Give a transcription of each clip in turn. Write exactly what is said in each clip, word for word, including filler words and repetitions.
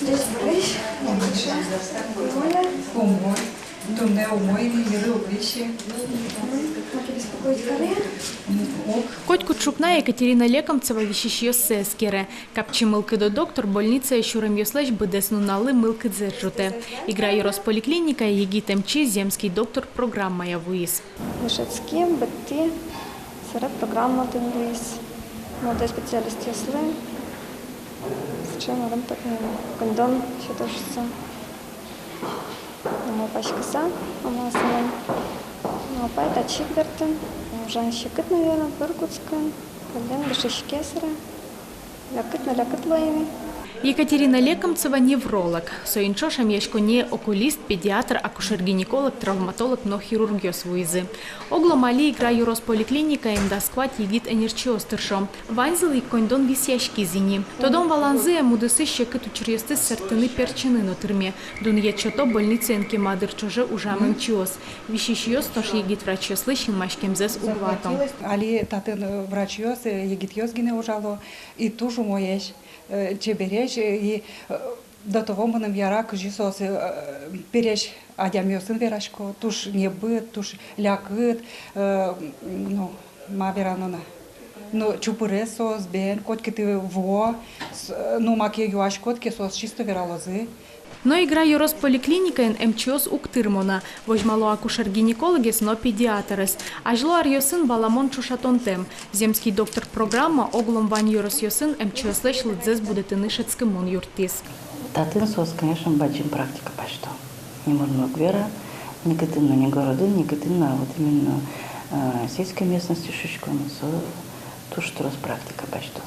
Здесь врач. Умой. Умой. Туннэ умой, йыры уг висе. Мгм. Могу беспокоить коллег? М, ок. Котькуд ӵукна Екатерина Лекомцева висисьёссэ эскере. Капчи мылкыдо доктор больницае сюремъёслэсь быдэс нуналлы мылкыдзэс ӝутэ. Игра ёрос поликлиникае егит эмчи — «Земский доктор» программая вуиз. Дышетским быдтӥ, сэре программа отын вуиз. Молодой специалистъёслы сыӵе мурын, э, коньдон сётозы шуыса. Малпаськыса, ама асьмелэн малпай татчы ик бертыны. Ужан секыт, наверно, пыргутскын, кылден дышиське сэре. Лякыт но лякыт луэ ини. Екатерина Лекомцева невролог. Соин ӵош эмъяськонние окулист, педиатр, акушер-гинеколог, травматолог но хирургъёс вуизы. Оглом али Игра ёрос поликлиникаын дас куать егит ӧнерчиос тыршо. Ваньзылы ик коньдон висъяськиз ини. Тодон-валанзыя, ӧм удысысь секыт учыръёсты сэрттыны-пертчыны но тырме. Дунъет сёто больницаын кема дыр ӵоже ужам эмчиос. Висисьёс нош егит врачъёслы синмаськемзэс уг вато. Али татын, э, врачъёс, э, егитъёс гинэ ужало, и туж умоесь, э, чебересь, э, и, э, до того мыным яра, кызьы соос, э, пересь адямиосын верасько, туж небыт, туж лякыт, э, ну, ма верано на. Ну, чупырес соос бен, котькытӥ вуо, с-, ну, маке юаськод ке, соос чисто вералозы. Но Игра ёрос поликлиникаын эмчиос уг тырмо на, возьмало акушер-гинекологез но педиатрез. Азьло аръёсын валамон ӵошатонтэм. «Земский доктор» программа оглом вань ёросъёсын эмчиослэсь лыдзэс будэтыны шӧдскымон юрттӥз. Татын соос, конечно, бадӟым практика басьто. Ни мар но уг вера, ни кытын но, ни городын, ни кытын но, а вот именно, э, сельской местности шуиськом, со туж трос практика басьто.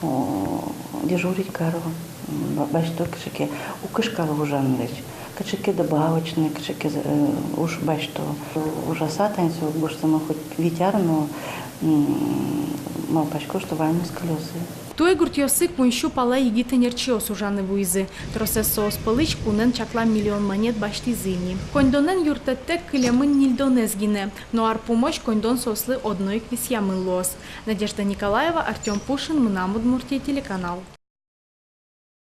О, дежурить каро, м, ба-, басьто кыӵе ке, уг кышкало ужанлэсь, кыӵе ке добавочный, кыӵе ке, э, уж басьто. Ужаса тани со гожтэмын хоть вить ар, но, м, малпасько, что ваньмыз кылёзы. Туэ гуртъёсы куинь сю пала егит ӧнерчиос ужаны вуизы. Тросэз соос пӧлысь кунэн чаклам миллион манет басьтӥзы ини. Коньдонэн юрттэттэк кылемын ньыльдонэз гинэ, но ар пумозь коньдон соослы одно ик висъямын луоз. Надежда Николаева, Артём Пушин, «Мынам Удмуртие» телеканал.